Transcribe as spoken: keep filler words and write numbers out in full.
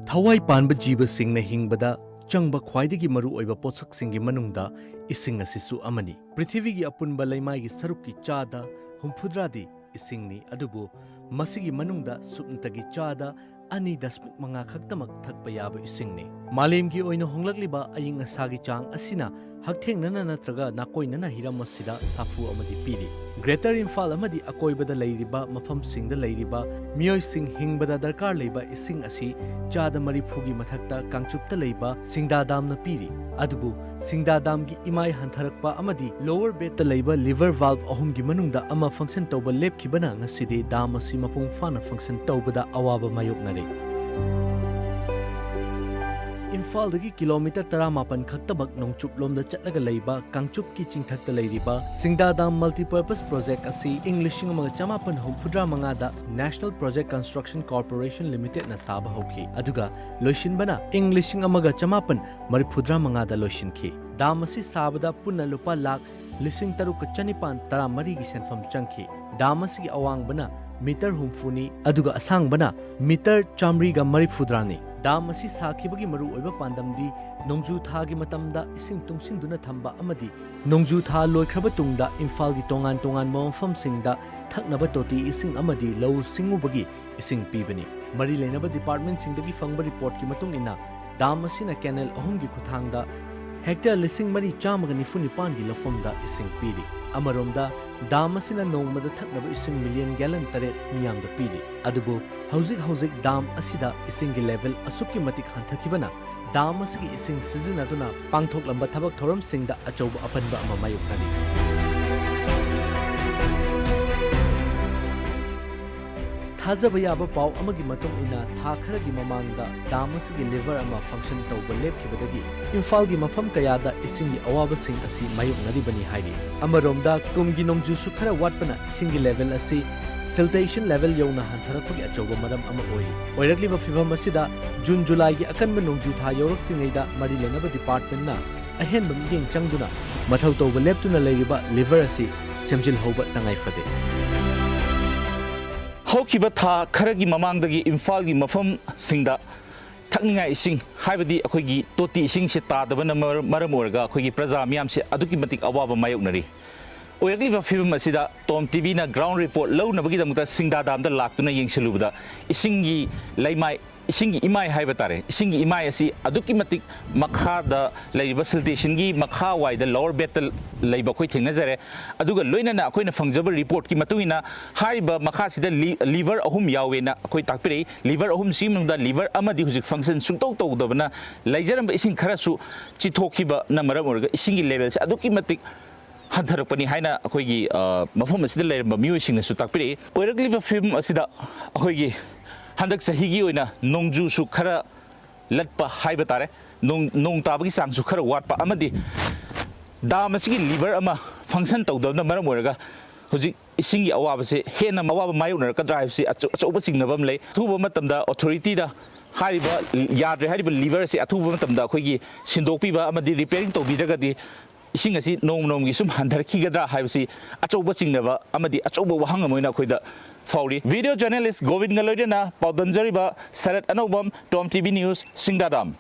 ꯊꯋꯥꯏ ꯄꯥꯟꯕ ꯖꯤꯕꯁꯤꯡꯅ ꯍꯤꯡꯕꯗ ꯆꯪꯕ ꯈ꯭ꯋꯥꯏꯗꯒꯤ ꯃꯔꯨꯑꯣꯏꯕ ꯄꯣꯠꯁꯛꯁꯤꯡꯒꯤ ꯃꯅꯨꯡꯗ ꯏꯁꯤꯡ ꯑꯁꯤꯁꯨ ꯑꯃꯅꯤ꯫ ꯄ꯭ꯔꯤꯊꯤꯕꯤꯒꯤ ꯑꯄꯨꯟꯕ ꯂꯩꯃꯥꯏꯒꯤ ꯁꯔꯨꯛꯀꯤ ꯆꯥꯗ ꯍꯨꯝꯐꯨꯇꯔꯥꯗꯤ ꯏꯁꯤꯡꯅꯤ, ꯑꯗꯨꯕꯨ ꯃꯁꯤꯒꯤ ꯃꯅꯨꯡꯗ ꯁꯨꯞꯅꯇꯒꯤ ꯆꯥꯗ ꯑꯅꯤ ꯗꯁꯃꯤꯛ ꯃꯉꯥ ꯈꯛꯇꯃꯛ ꯊꯛꯄ ꯌꯥꯕ ꯏꯁꯤꯡꯅꯤ꯫ ꯃꯥꯂꯦꯝꯒꯤ ꯑꯣꯏꯅ ꯍꯣꯡꯂꯛꯂꯤꯕ ꯑꯏꯪ ꯑꯁꯥꯒꯤ ꯆꯥꯡ ꯑꯁꯤꯅ ꯍꯛꯊꯦꯡꯅꯅ ꯅꯠꯇ꯭ꯔꯒ ꯅꯥꯀꯣꯏꯅꯅ ꯍꯤꯔꯝ ꯑꯁꯤꯗ ꯁꯥꯐꯨ ꯑꯃꯗꯤ ꯄꯤꯔꯤ꯫ ꯒ꯭ꯔꯦꯇꯔ ꯏꯝꯐꯥꯜ ꯑꯃꯗꯤ ꯑꯀꯣꯏꯕꯗ ꯂꯩꯔꯤꯕ ꯃꯐꯝꯁꯤꯡꯗ ꯂꯩꯔꯤꯕ ꯃꯤꯑꯣꯏꯁꯤꯡ ꯍꯤꯡꯕꯗ ꯗꯔꯀꯥꯔ ꯂꯩꯕ ꯏꯁꯤꯡ ꯑꯁꯤ ꯆꯥꯗ ꯃꯔꯤꯐꯨꯒꯤ ꯃꯊꯛꯇ ꯀꯥꯡꯆꯨꯞꯇ ꯂꯩꯕ ꯁꯤꯡꯗꯥ ꯗꯥꯝꯅ ꯄꯤꯔꯤ꯫ ꯑꯗꯨꯕꯨ ꯁꯤꯡꯗꯥ ꯗꯥꯝꯒꯤ ꯏꯃꯥꯏ ꯍꯟꯊꯔꯛꯄ ꯑꯃꯗꯤ ꯂꯣꯋꯔ ꯕꯦꯗꯇ ꯂꯩꯕ ꯂꯤꯚꯔ ꯚꯥꯜꯚ ꯑꯍꯨꯝꯒꯤ ꯃꯅꯨꯡꯗ ꯑꯃ ꯐꯪꯁꯟ ꯇꯧꯕ ꯂꯦꯞꯈꯤꯕꯅ ꯉꯁꯤꯗꯤ ꯗꯥꯝ ꯑꯁꯤ ꯃꯄꯨꯡ ꯐꯥꯅ ꯐꯪꯁꯟ ꯇꯧꯕꯗ ꯑꯋꯥꯕ ꯃꯥꯌꯣꯛꯅꯔꯦ꯫ ꯏꯝꯐꯥꯜꯗꯒꯤ ꯀꯤꯂꯣꯃꯤꯇꯔ ꯇꯔꯥꯃꯥꯄꯟ ꯈꯛꯇꯃꯛ ꯅꯣꯡꯆꯨꯞꯂꯣꯝꯗ ꯆꯠꯂꯒ ꯂꯩꯕ ꯀꯥꯡꯆꯨꯞꯀꯤ ꯆꯤꯡꯊꯛꯇ ꯂꯩꯔꯤꯕ ꯁꯤꯡꯗꯥ ꯗꯥꯝ ꯃꯜꯇꯤꯄꯔꯄꯁ ꯄ꯭ꯔꯣꯖꯦꯛ ꯑꯁꯤ ꯏꯪ ꯂꯤꯁꯤꯡ ꯑꯃꯒ ꯆꯃꯥꯄꯟ ꯍꯨꯝꯐꯨꯇꯔꯥ ꯃꯉꯥꯗ National Project Construction Corporation Limitedꯅ ꯁꯥꯕ ꯍꯧꯈꯤ, ꯑꯗꯨꯒ ꯂꯣꯏꯁꯤꯟꯕꯅ ꯏꯪ ꯂꯤꯁꯤꯡ ꯑꯃꯒ ꯆꯃꯥꯄꯟ ꯃꯔꯤꯐꯨꯇꯔꯥ ꯃꯉꯥꯗ ꯂꯣꯏꯁꯤꯟꯈꯤ꯫ ꯗꯥꯝ ꯑꯁꯤ ꯁꯥꯕꯗ ꯄꯨꯟꯅ ꯂꯨꯄꯥ ꯂꯥꯈ ꯂꯤꯁꯤꯡ ꯇꯔꯨꯛꯀ ꯆꯅꯤꯄꯥꯟ ꯇꯔꯥꯃꯔꯤꯒꯤ ꯁꯦꯟꯐꯝ ꯆꯪꯈꯤ꯫ ꯗꯥꯝ ꯑꯁꯤꯒꯤ ꯑꯋꯥꯡꯕꯅ ꯃꯤꯇꯔ ꯍꯨꯝꯐꯨꯅꯤ, ꯑꯗꯨꯒ ꯑꯁꯥꯡꯕꯅ ꯃꯤꯇꯔ ꯆꯥꯃꯔꯤꯒ ꯃꯔꯤꯐꯨꯇꯔꯥꯅꯤ꯫ ꯗꯥꯝ ꯑꯁꯤ ꯁꯥꯈꯤꯕꯒꯤ ꯃꯔꯨꯑꯣꯏꯕ ꯄꯥꯟꯗꯝꯗꯤ ꯅꯣꯡꯖꯨ ꯊꯥꯒꯤ ꯃꯇꯝꯗ ꯏꯁꯤꯡ ꯇꯨꯡꯁꯤꯟꯗꯨꯅ ꯊꯝꯕ ꯑꯃꯗꯤ ꯅꯣꯡꯖꯨ ꯊꯥ ꯂꯣꯏꯈ꯭ꯔꯕ ꯇꯨꯡꯗ ꯏꯝꯐꯥꯜꯒꯤ ꯇꯣꯉꯥꯟ ꯇꯣꯉꯥꯟꯕ ꯃꯐꯝꯁꯤꯡꯗ ꯊꯛꯅꯕ ꯇꯣꯇꯤ ꯏꯁꯤꯡ ꯑꯃꯗꯤ ꯂꯧꯎ ꯁꯤꯡꯎꯕꯒꯤ ꯏꯁꯤꯡ ꯄꯤꯕꯅꯤ꯫ ꯃꯔꯤ ꯂꯩꯅꯕ ꯗꯤꯄꯥꯔꯠꯃꯦꯟꯠꯁꯤꯡꯗꯒꯤ ꯐꯪꯕ ꯔꯤꯄꯣꯔꯠꯀꯤ ꯃꯇꯨꯡ ꯏꯟꯅ, ꯗꯥꯝ ꯑꯁꯤꯅ ꯀꯦꯅꯦꯜ ꯑꯍꯨꯝꯒꯤ ꯈꯨꯠꯊꯥꯡꯗ ꯍꯦꯛꯇꯔ ꯂꯤꯁꯤꯡ ꯃꯔꯤ ꯆꯥꯝꯃꯒ ꯅꯤꯐꯨ ꯅꯤꯄꯥꯟꯒꯤ ꯂꯧꯐꯝꯗ ꯏꯁꯤꯡ ꯄꯤꯔꯤ꯫ ꯑꯃꯔꯣꯝꯗ, ꯗꯥꯝ ꯑꯁꯤꯅ ꯅꯣꯡꯃꯗ ꯊꯛꯅꯕ ꯏꯁꯤꯡ ꯃꯤꯂꯤꯌꯟ ꯒꯦꯂꯟ ꯇꯔꯦꯠ ꯃꯤꯌꯥꯝꯗ ꯄꯤꯔꯤ꯫ ꯑꯗꯨꯕꯨ ꯍꯧꯖꯤꯛ ꯍꯧꯖꯤꯛ ꯗꯥꯝ ꯑꯁꯤꯗ ꯏꯁꯤꯡꯒꯤ ꯂꯦꯚꯦꯜ ꯑꯁꯨꯛꯀꯤ ꯃꯇꯤꯛ ꯍꯟꯊꯈꯤꯕꯅ ꯗꯥꯝ ꯑꯁꯤꯒꯤ ꯏꯁꯤꯡ ꯁꯤꯖꯤꯟꯅꯗꯨꯅ ꯄꯥꯡꯊꯣꯛꯂꯝꯕ ꯊꯕꯛ ꯊꯧꯔꯝꯁꯤꯡꯗ ꯑꯆꯧꯕ ꯑꯄꯟꯕ ꯑꯃ ꯃꯥꯌꯣꯛꯅꯔꯤ꯫ ꯊꯥꯖꯕ ꯌꯥꯕ ꯄꯥꯎ ꯑꯃꯒꯤ ꯃꯇꯨꯡ ꯏꯟꯅ, ꯊꯥ ꯈꯔꯒꯤ ꯃꯃꯥꯡꯗ ꯗꯥꯝ ꯑꯁꯤꯒꯤ ꯂꯤꯚꯔ ꯑꯃ ꯐꯪꯁꯟ ꯇꯧꯕ ꯂꯦꯞꯈꯤꯕꯗꯒꯤ ꯏꯝꯐꯥꯜꯒꯤ ꯃꯐꯝ ꯀꯌꯥꯗ ꯏꯁꯤꯡꯒꯤ ꯑꯋꯥꯕꯁꯤꯡ ꯑꯁꯤ ꯃꯥꯌꯣꯛꯅꯔꯤꯕꯅꯤ ꯍꯥꯏꯔꯤ꯫ ꯑꯃꯔꯣꯝꯗ, ꯀꯨꯝꯒꯤ ꯅꯣꯡꯖꯨꯁꯨ ꯈꯔ ꯋꯥꯠꯄꯅ ꯏꯁꯤꯡꯒꯤ ꯂꯦꯚꯦꯜ ꯑꯁꯤ siltation level ꯌꯧꯅ ꯍꯟꯊꯔꯛꯄꯒꯤ ꯑꯆꯧꯕ ꯃꯔꯝ ꯑꯃ ꯑꯣꯏꯔꯤ꯫ ꯑꯣꯏꯔꯛꯂꯤꯕ ꯐꯤꯚꯝ ꯑꯁꯤꯗ ꯖꯨꯟ ꯖꯨꯂꯥꯏꯒꯤ ꯑꯀꯟꯕ ꯅꯣꯡꯖꯨ ꯊꯥ ꯌꯧꯔꯛꯇ꯭ꯔꯤꯉꯩꯗ ꯃꯔꯤ ꯂꯩꯅꯕ ꯗꯤꯄꯥꯔꯠꯃꯦꯟꯠꯅ ꯑꯍꯦꯟꯕ ꯃꯤꯠꯌꯦꯡ ꯆꯪꯗꯨꯅ ꯃꯊꯧ ꯇꯧꯕ ꯂꯦꯞꯇꯨꯅ ꯂꯩꯔꯤꯕ ꯂꯤꯚꯔ ꯑꯁꯤ ꯁꯦꯝꯖꯤꯜꯍꯧꯕ ꯇꯉꯥꯏ ꯐꯗꯦ꯫ ꯍꯧꯈꯤꯕ ꯊꯥ ꯈꯔꯒꯤ ꯃꯃꯥꯡꯗꯒꯤ ꯏꯝꯐꯥꯜꯒꯤ ꯃꯐꯝꯁꯤꯡꯗ ꯊꯛꯅꯤꯡꯉꯥꯏ ꯏꯁꯤꯡ, ꯍꯥꯏꯕꯗꯤ ꯑꯩꯈꯣꯏꯒꯤ ꯇꯣꯇꯤ ꯏꯁꯤꯡꯁꯦ ꯇꯥꯗꯕꯅ ꯃꯔꯝ ꯑꯣꯏꯔꯒ ꯑꯩꯈꯣꯏꯒꯤ ꯄ꯭ꯔꯖꯥ ꯃꯤꯌꯥꯝꯁꯦ ꯑꯗꯨꯛꯀꯤ ꯃꯇꯤꯛ ꯑꯋꯥꯕ ꯃꯥꯌꯣꯛꯅꯔꯤ꯫ ꯑꯣꯏꯔꯛꯂꯤꯕ ꯐꯤꯕꯝ ꯑꯁꯤꯗ ꯇꯣꯝ ꯇꯤꯚꯤꯅ ꯒ꯭ꯔꯥꯎꯟ ꯔꯤꯄꯣꯔꯠ ꯂꯧꯅꯕꯒꯤꯗꯃꯛꯇ ꯁꯤꯡꯗꯥ ꯗꯥꯝꯗ ꯂꯥꯛꯇꯨꯅ ꯌꯦꯡꯁꯤꯜꯂꯨꯕꯗ, ꯏꯁꯤꯡꯒꯤ ꯂꯩꯃꯥꯏ, ꯏꯁꯤꯡꯒꯤ ꯏꯃꯥꯏ ꯍꯥꯏꯕ ꯇꯥꯔꯦ, ꯏꯁꯤꯡꯒꯤ ꯏꯃꯥꯏ ꯑꯁꯤ ꯑꯗꯨꯛꯀꯤ ꯃꯇꯤꯛ ꯃꯈꯥꯗ ꯂꯩꯔꯤꯕ ꯁꯤꯜꯇꯦꯁꯟꯒꯤ ꯃꯈꯥ ꯋꯥꯏꯗ ꯂꯣꯋꯔ ꯕꯦꯗꯇ ꯂꯩꯕ ꯑꯩꯈꯣꯏ ꯊꯦꯡꯅꯖꯔꯦ꯫ ꯑꯗꯨꯒ ꯂꯣꯏꯅꯅ ꯑꯩꯈꯣꯏꯅ ꯐꯪꯖꯕ ꯔꯤꯄꯣꯔꯠꯀꯤ ꯃꯇꯨꯡ ꯏꯟꯅ, ꯍꯥꯏꯔꯤꯕ ꯃꯈꯥꯁꯤꯗ ꯂꯤ-, ꯂꯤꯚꯔ ꯑꯍꯨꯝ ꯌꯥꯎꯋꯦꯅ ꯑꯩꯈꯣꯏ ꯇꯥꯛꯄꯤꯔꯛꯏ꯫ ꯂꯤꯚꯔ ꯑꯍꯨꯝꯁꯤꯒꯤ ꯃꯅꯨꯡꯗ ꯂꯤꯚꯔ ꯑꯃꯗꯤ ꯍꯧꯖꯤꯛ ꯐꯪꯁꯟ ꯁꯨꯡꯇꯧ ꯇꯧꯗꯕꯅ, ꯂꯩꯖꯔꯝꯕ ꯏꯁꯤꯡ ꯈꯔꯁꯨ ꯆꯤꯊꯣꯛꯈꯤꯕꯅ ꯃꯔꯝ ꯑꯣꯏꯔꯒ ꯏꯁꯤꯡꯒꯤ ꯂꯦꯚꯦꯜꯁꯦ ꯑꯗꯨꯛꯀꯤ ꯃꯇꯤꯛ ꯍꯟꯊꯔꯛꯄꯅꯤ ꯍꯥꯏꯅ ꯑꯩꯈꯣꯏꯒꯤ, ꯑ, ꯃꯐꯝ ꯑꯁꯤꯗ ꯂꯩꯔꯝꯕ ꯃꯤꯑꯣꯏꯁꯤꯡꯅꯁꯨ ꯇꯥꯛꯄꯤꯔꯛꯏ꯫ ꯑꯣꯏꯔꯛꯂꯤꯕ ꯐꯤꯕꯝ ꯑꯁꯤꯗ ꯑꯩꯈꯣꯏꯒꯤ ꯍꯟꯗꯛ ꯆꯍꯤꯒꯤ ꯑꯣꯏꯅ ꯅꯣꯡꯖꯨꯁꯨ ꯈꯔ ꯂꯠꯄ ꯍꯥꯏꯕ ꯇꯥꯔꯦ, ꯅꯣꯡ, ꯅꯣꯡ ꯇꯥꯕꯒꯤ ꯆꯥꯡꯁꯨ ꯈꯔ ꯋꯥꯠꯄ ꯑꯃꯗꯤ ꯗꯥꯝ ꯑꯁꯤꯒꯤ ꯂꯤꯚꯔ ꯑꯃ ꯐꯪꯁꯟ ꯇꯧꯗꯕꯅ ꯃꯔꯝ ꯑꯣꯏꯔꯒ ꯍꯧꯖꯤꯛ ꯏꯁꯤꯡꯒꯤ ꯑꯋꯥꯕꯁꯦ ꯍꯦꯟꯅ ꯑꯋꯥꯕ ꯃꯥꯌꯣꯛꯅꯔꯛꯀꯗ꯭ꯔꯥ ꯍꯥꯏꯕꯁꯤ ꯑꯆꯧ-, ꯑꯆꯧꯕ ꯆꯤꯡꯅꯕ ꯑꯃ ꯂꯩ꯫ ꯑꯊꯨꯕ ꯃꯇꯝꯗ ꯑꯣꯊꯣꯔꯤꯇꯤꯗ ꯍꯥꯏꯔꯤꯕ, ꯌꯥꯗ꯭ꯔꯦ ꯍꯥꯏꯔꯤꯕ ꯂꯤꯚꯔ ꯑꯁꯤ ꯑꯊꯨꯕ ꯃꯇꯝꯗ ꯑꯩꯈꯣꯏꯒꯤ ꯁꯤꯟꯗꯣꯛꯄꯤꯕ ꯑꯃꯗꯤ ꯔꯤꯄꯦꯌꯔꯤꯡ ꯇꯧꯕꯤꯗ꯭ꯔꯒꯗꯤ ꯏꯁꯤꯡ ꯑꯁꯤ ꯅꯣꯡꯃ ꯅꯣꯡꯃꯒꯤ ꯁꯨꯝ ꯍꯟꯊꯔꯛꯈꯤꯒꯗ꯭ꯔꯥ ꯍꯥꯏꯕꯁꯤ ꯑꯆꯧꯕ ꯆꯤꯡꯅꯕ ꯑꯃꯗꯤ ꯑꯆꯧꯕ ꯋꯥꯍꯪ ꯑꯃ ꯑꯣꯏꯅ ꯑꯩꯈꯣꯏꯗ ꯐꯥꯎꯔꯤ꯫ ꯚꯤꯗꯤꯑꯣ ꯖꯔꯅꯦꯂꯤꯁ ꯒꯣꯕꯤꯟꯒ ꯂꯣꯏꯅꯅ ꯄꯥꯎꯗꯝꯖꯔꯤꯕ ꯁꯔꯠ ꯑꯅꯧꯕꯝ, ꯇꯣꯝ ꯇꯤꯚꯤ ꯅ꯭ꯌꯨꯁ, ꯁꯤꯡꯗꯥꯗꯥꯝ꯫